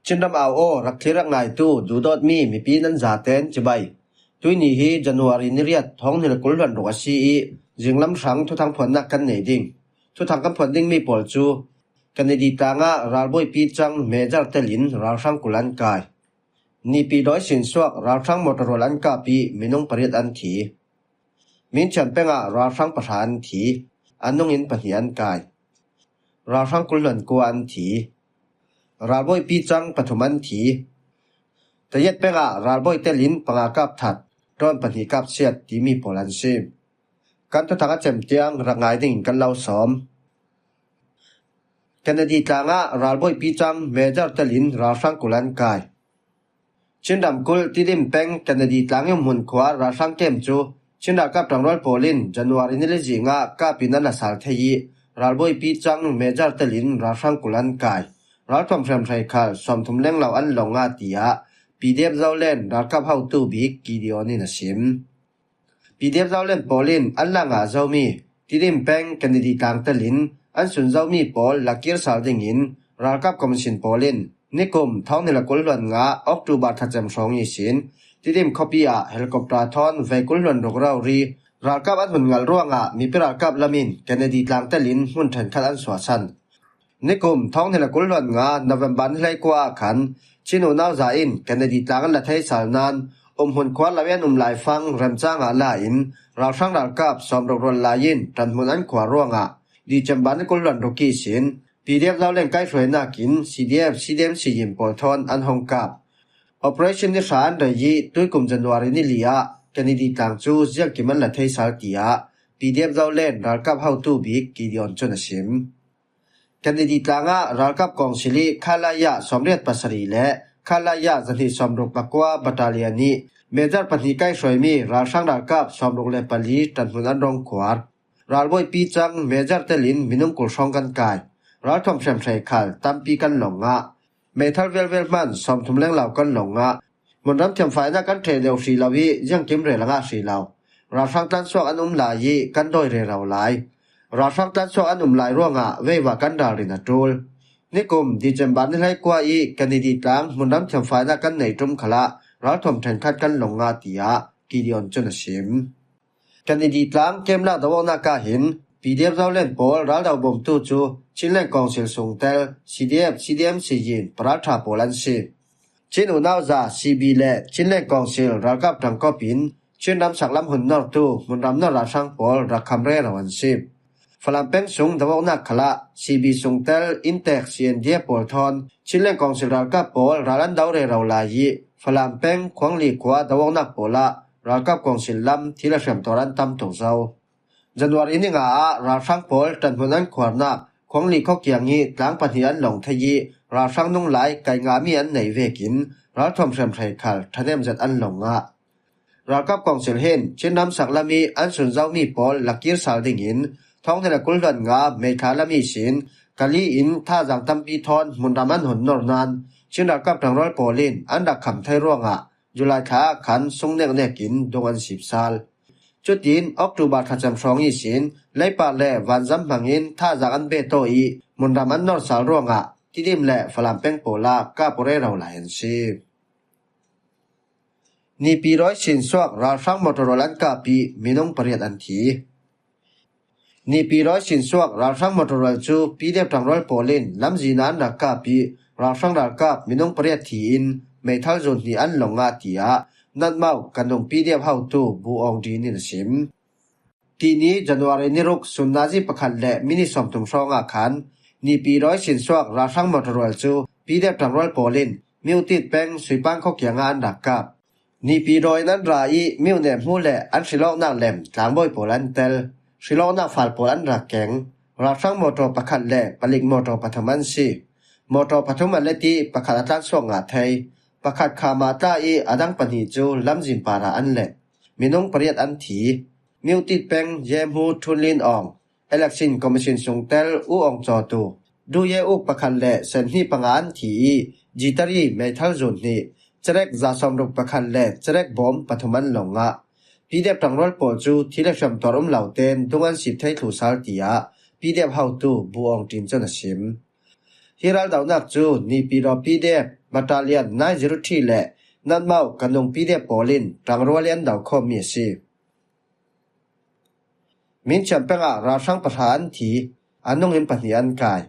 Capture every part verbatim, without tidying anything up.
Chin ram au aw rak thlir rak ngaitu duhdawtmi mipi nan zaten cibai. Tuini hi January ni riat thawng hnih le kul hluan ruk a si ih, zinglam hrang thuthang phuannak kan nei ding. Thuthang kan phuan dingmi pawl cu Kennedy tlangah ralbawipi cang Major telin ralhrang kul an kai. Nipi dawi sinsuak ralhrang motor rual an kap ih minung pariat an thi. Minchian pengah ralhrang pahra an thi. An nungin pahnih an kai. Ralhrang kul hluan kua an thi. Ralbawipi cang pathum an thi. Tayet pengah ralbawi telin panga kap that, drone pahnih kap siat timi pawl an si. Kan thuthang a cem tiang rak ngai dingin kan lo sawm. Kennedy tlangah ralbawipi cang Major telin ralhrang kul an kai. Chin ramkulh Tidim peng Kennedy tlang ih hmun khua ralhrang kem cu Chin ralkap ṭangrual pawl in January ni le zingah kap in an la sal thei ih, ralbawipi cang Major telin ralhrang kul an kai. Ralthuam hriamhrei khal sawmthum lenglo an lawng ah, tiah P D F Zoland ralkap hotu bik Gideon in a sim. P D F Zoland pawl in an la ngah zomi Tidim peng Kennedy tlang telin an sun zomi pawl la kir sal dingin ralkap commission pawl in nikum thawng hnih le kul hluan nga October thlacem hrawng ihsin Tidim khuapi ah helicopter thawn vei kul hluan ruk rori ralkap an hun ngalh ruangah mipi ralkap lam in Kennedy tlang telin hmun ṭhenkhat an suahsan. Nikum thawng hnih le kul hluan nga November ni hleikua ah khan Chin unau za in Kennedy tlang an la thei sal nain umhmun khuar lo in an um laifang remcang ah la in ralhrang ralkap sawmruk rual lai in ṭanhmun an khuar ruangah December ni kul hluan ruk ihsin P D F Zoland kaihhruainak in C D F, C D M Siyin pawl thawn an hong kap. Operation ni hra an rei ih tuikum January ni li ah Kennedy tlang cu ziangkim an la thei sal, tiah P D F Zoland ralkap hotu bik Gideon cun a sim. Kennedy tlangah ralkap kawngsil ih khalaya sawmriat pasarih le khalaya zahnih sawmruk pakua battalion ih Major pahnih kaihhruaimi ralhrang ralkap sawmruk le pali ṭanhmun an rong khuar. Ralbawipi cang Major telin minung kul hrawng kan kai. Ralthuam hriamhrei khal tampi kan lawng ngah. Meithal vialvial hman sawmthum lenglo kan lawng ngah. Hmunram thiamfainak kan ṭheh deuh hrih lo ih ziangkim rel a ngah hrih lo. Ralhrang tlansuak an um lai ih kan dawi rero lai. Ralhrang tlansuak an um lai ruangah veiva kan ralrin a ṭul. Nikum December ni hleikua ih Kennedy tlang hmunram thiamfainak kan neih ṭum khalah ralthuam ṭhenkhat kan lawng ngah, tiah Gideon cun a sim. Kennedy tlang kemlak do awknak ah hin P D F Zoland pawl raldo bawmtu cu Chinland Council sungtel C D F, C D M Siyin paralṭha pawl an si. Chin unau za C B le Chinland Council ralkap ṭangkawp in Chin ramsak lam hun nortu hmunram nor ralhrang pawl rak kham rero an si. Falam peng sung do awknak khalah C B sungtel inntek C N D F pawl thawn Chinland Council ralkap pawl ral an do rero lai ih Falam peng Khuangli khua do awknak pawl ah ralkap kawngsil lam thil a hriamtuar an tam tuk zo. January ni nga ah ralhrang pawl ṭanhmun an khuarnak Khuangli khuakiang ih tlang pahnih an lawng thei ih ralhrang nung lai kai ngahmi an neih vekin ralthuam hriamhrei khal ṭhahnem zet an lawng ngah. Ralkap kawngsil hin Chin ramsak lam ih an sun zomi pawl la kir sal dingin thawng hnih le kul hluan nga May thla lam ihsin Kali in thazaang tampi thawn hmunram an hun nor nain Chin ralkap ṭangrual pawl in an rak kham thei ruangah July thla ah khan sung neknek in dung an sip sal. Cutin October thlacem hrawng ihsin Leipa le vanzam hmangin thazaang an beh tawh ih hmunram an nor sal ruangah Tidim le Falam peng pawl ah kap aw rero lai an si. Nipi rawi sinsuak ralhrang motor rual an kap ih minung pariat an thi. Nipi rawi sinsuak ralhrang motor rual cu P D F ṭangrual pawl in lamzin ah an rak kap ih ralhrang ralkap minung pariat thi in meithal zun hnih an lawng ngah, tiah Natmau kan nung P D F hotu Bu Aung Din in a sim. Tini January ni ruk sun nazi pakhat le minit sawmthum hrawng ah khan Nipi rawi sinsuak ralhrang motor rual cu P D F ṭangrual pawl in Myotit peng Suipang khuakiang ah an rak kap. Nipi rawi in an ra ih Myonet hmu le an hrilawknak lem tlangbawi pawl an tel. Hrilawknak fal pawl an rak keng. Ralhrang motor pakhat le palik motor pathum an si. Motor pathum an let ih pakhat a tlansuak ngah thei. Pakhat kha mah ta ih a dang pahnih cu lamzin parah an let. Minung pariat an thi. Myotit peng Yehmu Thunlin Aung, Election Commission sungtel U Aung Cawtu, Duye Uk pakhat le sen hnih panga an thi ih Jitari meithal zun hnih, cerek za sawmruk pakhat le cerek bawm pathum an lawng ngah. P D F ṭangrual pawl cu thil a hriamtuar um lo tein dung an sip thei thlu sal, tiah P D F hotu Bu Aung Din cun a sim. Hi raldonak cu Nipi rawi P D F Battalion nine zero three le Nanmau Kanung P D F pawl in ṭangrual in an do khawmmi a si. Minchian pengah ralhrang pahra an thi, a nungin pahnih an kai.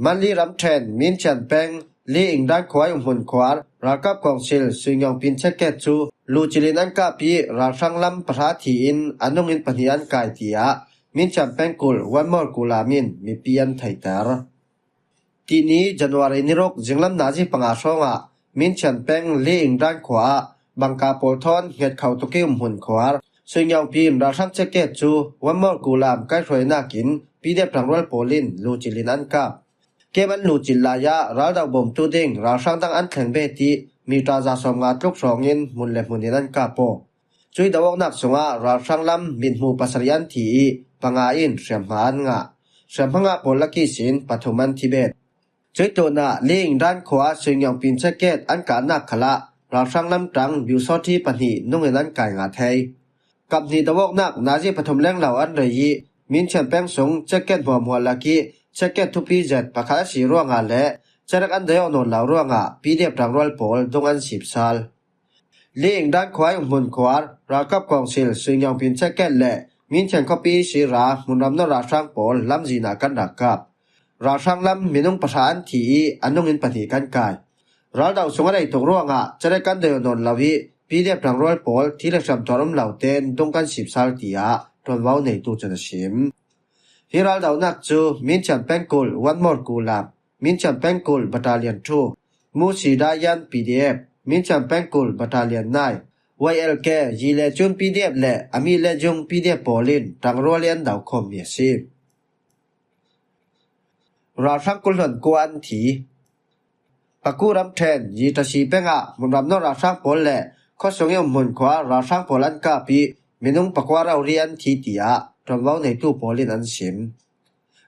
Manli ramṭhen Minchian peng Li Ingdan khua i umhmun khuar ralkap kawngsil Suingyawng Pin checkgate cu lucilin an kap ih ralhrang lam pahra thi in a nungin pahnih an kai, tiah Minchian pengkulh Wanmor Kulam in mipi an theihter. Tini January ni ruk zinglam nazi panga hrawngah Minchian peng Li Ingdan khua ah bangka pawl thawn hngetkho tuk i umhmun khuar Suingyawng Pin ralhrang checkgate cu Wanmor Kulam kaihhruainakin P D F ṭangrual pawl in lucilin an kap. Kem an lucil lai ah raldo bawmtu ding ralhrang dang an thleng bet ih mita za sawmnga tluk hrawngin hmun le hmun in an kap aw. Cuih do awknak sungah ralhrang lam mithmu pasarih an thi ih panga in hriamhma an ngah. Hriamhma ngah pawl lak ihsin pathum an thi bet. Cuih tlunah Li Ingdan khua Suingyawng Pin checkgate an kahnak khalah ralhrang lam ṭang biusawṭhi pahnih nungin an kai ngah thei. Kap hnih do awknak nazi pathum lenglo an rei ih Minchian peng sung checkgate hmuahhmuah lak ih checkgate thupi zet pakhat a si ruangah le cerek an dei awk nawn lo ruangah P D F ṭangrual pawl dung an sip sal. Li Ingdan khua i umhmun khuar ralkap kawngsil Suingyawng Pin checkgate le Minchian khuapi sira hmunram nawr ralhrang pawl lamzin ah kan rak kap. Ralhrang lam minung pahra an thi ih a nungin pahnih kan kai. Raldo sung a rei tuk ruangah cerek kan dei aw nawn lo ih P D F ṭangrual pawl thi le hriamtuar um lo tein dung kan sip sal, tiah ṭuanvo neitu cun a sim. Hi raldonak cu Minchian pengkulh Wanmor Kulam, Minchian pengkulh Battalion two, Musi Dayan P D F, Minchian pengkulh Battalion nine, Y L K, Yi le Cun P D F le a mi le Jung P D F pawl in ṭangrual i an do khawmmi a si. Ralhrang kulhluan kua an thi. Paku ramṭhen Yitasi pengah hmunram nawr ralhrang pawl le khuasung i umhmun khua ralhrang pawl an kap ih minung pakua rori an thi, tiah ṭuanvo neitu pawl in an sim.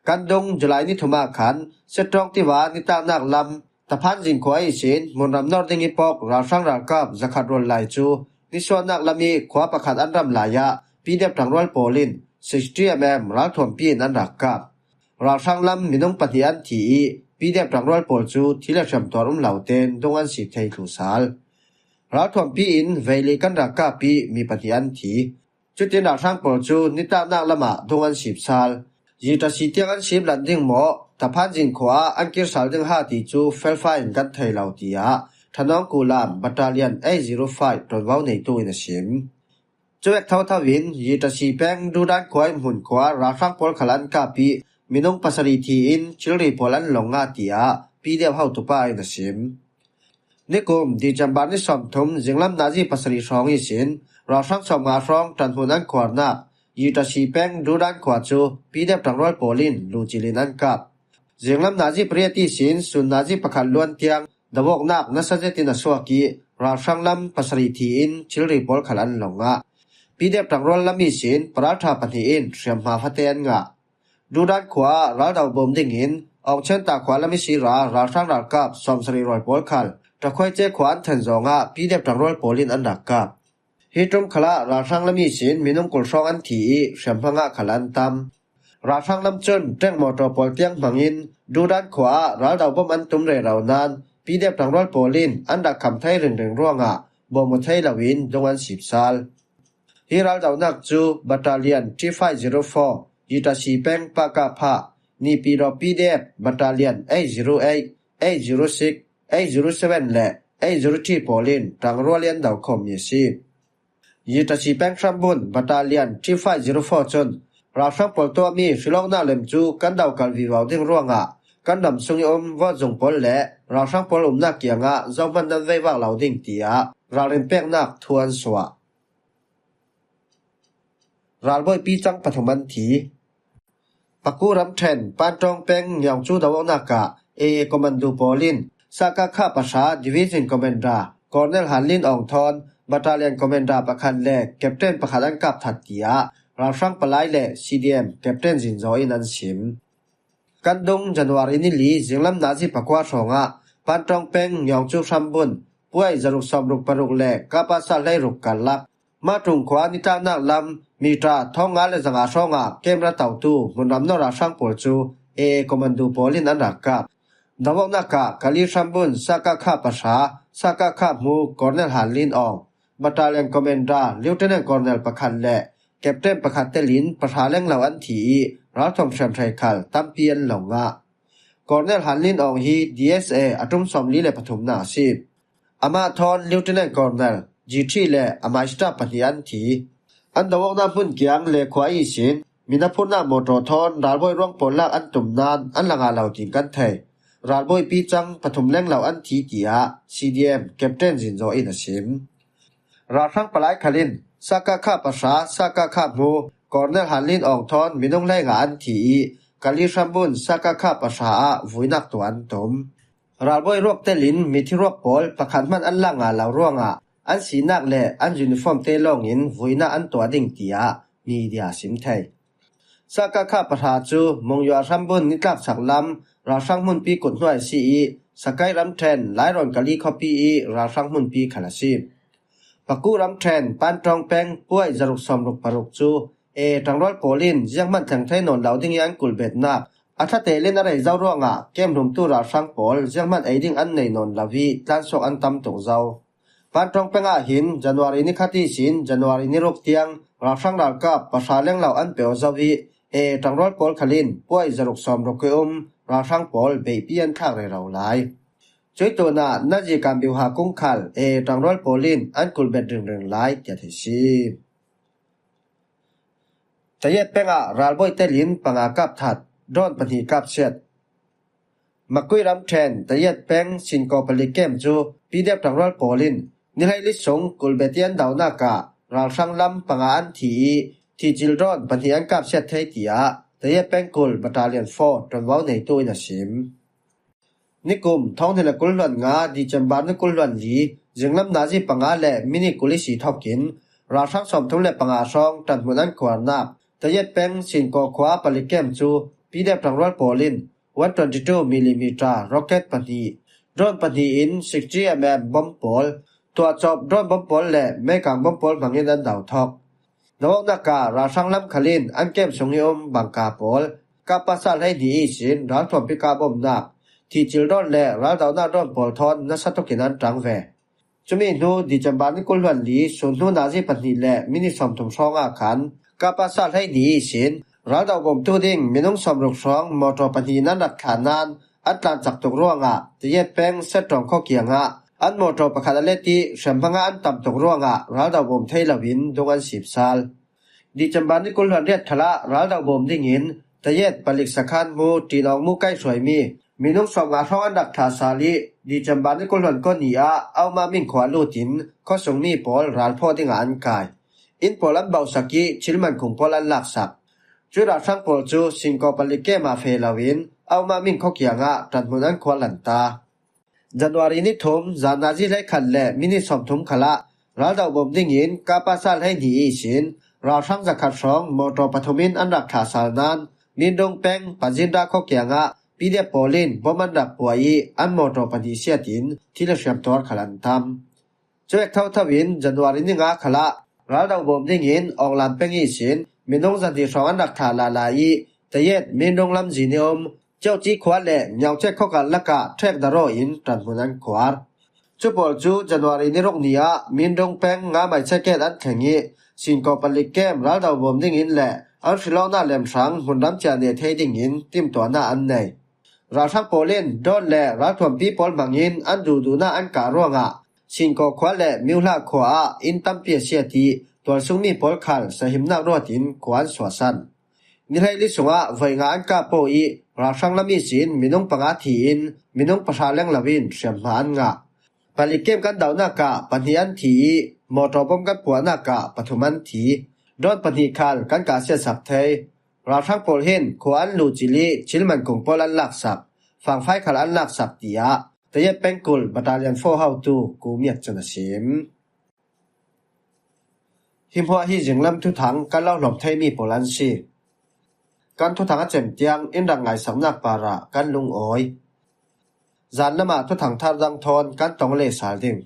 Kan dung July ni thum ah khan Setawng tiva nitaknak lam Taphan Zin khua ihsin hmunram nawr ding ih pawk ralhrang ralkap zakhat rual lai cu nisuahnak lam ih khua pakhat an ram lai ah P D F ṭangrual pawl in sixty M M ralthuampi in an rak kap. Ralhrang lam minung pahnih an thi ih P D F ṭangrual pawl cu thi le hriamtuar um lo tein dung an sip thei thlu sal. Ralthuampi in veili kan rak kap ih mi pahnih an thi. Cutin ralhrang pawl cu nitaknak lamah dung an sip sal. Yitasi tiang an sip lan ding maw, Taphan Zin khua ah an kir sal ding ha ti cu felfai in kan thei lo, tiah Thanawng Kulam Battalion eight zero five ṭuanvo neitu in a sim. Cuvek thotho in Yitasi peng Dudan khua i umhmun khua ralhrang pawl khal an kap ih minung pasarih thi in thilri pawl an lawng ngah, tiah P D F hotupa in a sim. Nikum December ni sawmthum zinglam nazi pasarih hrawng ihsin ralhrang sawmnga hrawng ṭanhmun an khuarnak Yitasi peng Dudan khua cu P D F ṭangrual pawl in lucilin an kap. Zinglam nazi pariat ihsin sun nazi pakhat luan tiang do awknak nasa zetin a suak ih ralhrang lam pasarih thi in thilri pawl khal an lawng ngah. P D F ṭangrual lam ihsin paralṭha pahnih in hriamhma fate an ngah. Dudan khua ah raldo bawm dingin Awngchenta khua lam ihsi ra ralhrang ralkap sawmsarih rawi pawl khal Ṭakhuaice khua an then zawngah P D F ṭangrual pawl in an rak kap. Hi ṭum khalah ralhrang lam ihsin minung kul hrawng an thi ih hriamhma ngah khal an tam. Ralhrang lam cun ṭengmawtaw pawl tiang hmangin Dudan khua ah raldo bawm an tum rero nain P D F ṭangrual pawl in an rak kham thei ringring ruangah bawm aw thei loin dung an sip sal. Hi raldonak cu Battalion three five zero four, Yitasi peng Pakapha, Nipidaw P D F Battalion eight zero eight, eight zero six, eight zero seven le eight zero three pawl in ṭangrual i an do khawmmi a si. Yitasi peng hrambun Battalion three five zero four cun ralhrang pawl tuahmi hrilawknak lem cu kan do kal vivo ding ruangah kan ram sung i um vawtzung pawl le ralhrang pawl umnak kiangah zohman nan veivak lo ding, tiah ralrin peknak thu an suah. Ralbawipi cang pathum an thi. Paku ramṭhen Pantawng peng Ngiawngcu do awknak ah A A commando pawl in Sakakha pahra Division Commander Colonel Han Lin Awng thawn Battalion Commander pakhat le Captain pakhat an kap that, tiah ralhrang palai le C D M Captain Zin Zaw in an sim. Kan dung January ni li zinglam nazi pakua hrawngah Pantawng peng Ngiawngcu hrambun Puai zaruk sawmruk paruk le Kapasa hleiruk karlak Matung khua nitaknak lam mita thawng nga le zanga hrawngah kemra totu hmunram nawr ralhrang pawl cu A A commando pawl in an rak kap. Dawoknak ah Kali Hrambun Sakakha pahra, Sakakha hmu Colonel Han Lin Awng, Battalion Commander Lieutenant Colonel pakhat le Captain pakhat telin pahra lenglo an thi ih ralthuam hriamhrei khal tampi an lo ngah. Colonel Han Lin Awng hi D S A a tum sawmli le pathumna a si. Amah thawn Lieutenant Colonel G three le a mai staff pahnih an thi. An dawoknak hmun kiang le khua ihsin min a phurnak mawtaw thawn ralbawi ruang pawl lak an tum nain an la ngah lo tiin kan thei. Ralbawipi cang pathum lenglo an thi, tiah C D M Captain Zin Zaw in a sim. Ralhrang palai khalin Sakakha pahra, Sakakha hmu Colonel Han Lin Awng thawn minung hleinga an thi ih Kali Hrambun Sakakha pahra ah vuinak tuah an tum. Ralbawi ruak telin mithi ruak pawl pakhat hman an lak ngah lo ruangah an sinak le an uniform te lawngin vuinak an tuah ding, tiah media a sim thei. Sakakha pahra cu Mungyua Hrambun nitlaksak lam ralhrang hmunpi kut hnuai a si ih Sakai ramṭhen Lairawn Kali khuapi ih ralhrang hmunpi khal a si. Pakuh ramṭhen Pantawng peng puai zaruk sawmruk paruk cu A ṭangrual pawl in zianghman thleng thei nawn lo dingih an kulhbetnak a ṭha telin a rei zo ruangah kem hlumtu ralhrang pawl zianghman ei ding an nei nawn lo ih tlansuak an tam tuk zo. Pantawng peng ah hin January ni khat ihsin January ni ruk tiang ralhrang ralkap pahra lenglo an peuh zo ih A ṭangrual pawl khalin puai zaruk sawmruk ih um ralhrang pawl beihpi an thlak rero lai. Cuih tunah nazi kan biuha kung khal A ṭangrual pawl in an kulhbet ringring lai tiah theih si. Tayet peng ah ralbawi telin panga kap that, drone pahnih kap siat. Makui ramṭhen Tayet peng Sinkaw palik kem cu P D F ṭangrual pawl in nihlei li sung kulhbet ih an dohnak ah ralhrang lam panga an thi ih thicil drone pahnih an kap siat thei, tiah Tayet peng kulh Battalion four ṭuanvo neitu in a sim. Nikum thawng hnih le kul hluan nga December ni kul hluan li zinglam nazi panga le minit kul ihsi thokin ralhrang sawmthum le panga hrawng ṭanhmun an khuarnak Tayet peng Sinkaw khua palik kem cu P D F ṭangrual pawl in one twenty two millimeter rocket pahnih, drone pahnih in sixty mm bom pawl, tuahcawp drone bom pawl le meikang bom pawl hmangin an do thawk. Dawoknak ah ralhrang lam khalin an kem sung ih um bangka pawl, kapasa hleihnih ihsin ralthuam pickup umnak, thicil drone le raldohnak drone pawl thawn nasa tukin an ṭang ve. Cumi hnu December ni kul hluan li sun hnu nazi pahnih le minit sawmthum hrawngah khan kapasa hleihnih ihsin raldo bawmtu ding minung sawmruk hrawng mawtaw pahnih in an rak thlah nain an tlancak tuk ruangah Tayet peng Setawng khua kiangah an mawtaw pakhat a let ih hriamhmangah an tam tuk ruangah raldo bawm thei loin dung an sipsal. December ni kul hluan riat khalah raldo bawm dingin Tayet palik sakhan hmu Ṭin Awng Mu kaihhruaimi minung sawmnga hrawng an rak thlah sal ih December ni kul hluan kua ni ah Auma Ming khua lutin khuasungmi pawl ralphawh dingah an kai. Inn pawl an bauhsak ih thil mankhung pawl an laksak. Cuih ralhrang pawl cu Sinkaw palik kem ah feh loin Auma Ming khua kiangah ṭanhmun an khuar lanta. January ni thum zan nazi hleikhat le minit sawmthum khalah raldo bawm dingin kapasa hleihnih ihsin ralhrang zakhat hrawng mawtaw pathum in an rak thlah sal nain Mindung peng Pazindra khua kiangah P D F pawl in bom an rak puah ih an mawtaw pahnih siatin thil a hriamtuar khal an tam. Cuvek thotho in January ni nga khalah raldo bawm dingin Awnglan peng ihsin minung zahnih hrawng an rak thlah lala ih Tayet Mindung lamzin ih um Ceuci khua le Nyaungcek khua kar lakah ṭhek daraw in ṭanhmun an khuar. Cu pawl cu January ni ruk ni ah Mindung peng Ngamai Ceket an thleng ih Sinkaw palik kem raldo bawm dingin le an hrilawknak lemhrang hmunram cia neh thei dingin timtuahnak an nei. Ralhrang pawl in drone le ralthuampi pawl hmangin an duhduhnak an kah ruangah Sinkaw khua le Miuhlah khua ah inn tampi a siat ih tualsungmi pawl khal sahimnak ruatin khua an suahsan. Nihlei li sungah voi nga an kah paoh ih ralhrang lam ihsin minung panga thi in minung pahra lenglo in hriamhma an ngah. Palik kem kan dohnak ah pahnih an thi ih mawtaw bom kan puahnak ah pathum an thi. Drone pahnih khal kan kah siatsak thei. Ralhrang pawl hin khua an luhcilh ih thil mankhung pawl an laksak, fangfai khal an laksak, tiah Tayet pengkul Battalion four hotu Ku Miat cun a sim. Hi hmuah hi zinglam thuthang kan lo hlawm theimi pawl an si. Kan thuthang a cem tiang in rak ngaisaknak parah kan lungawi. Zanlam ah thuthang thar dang thawn kan tong leh sal ding.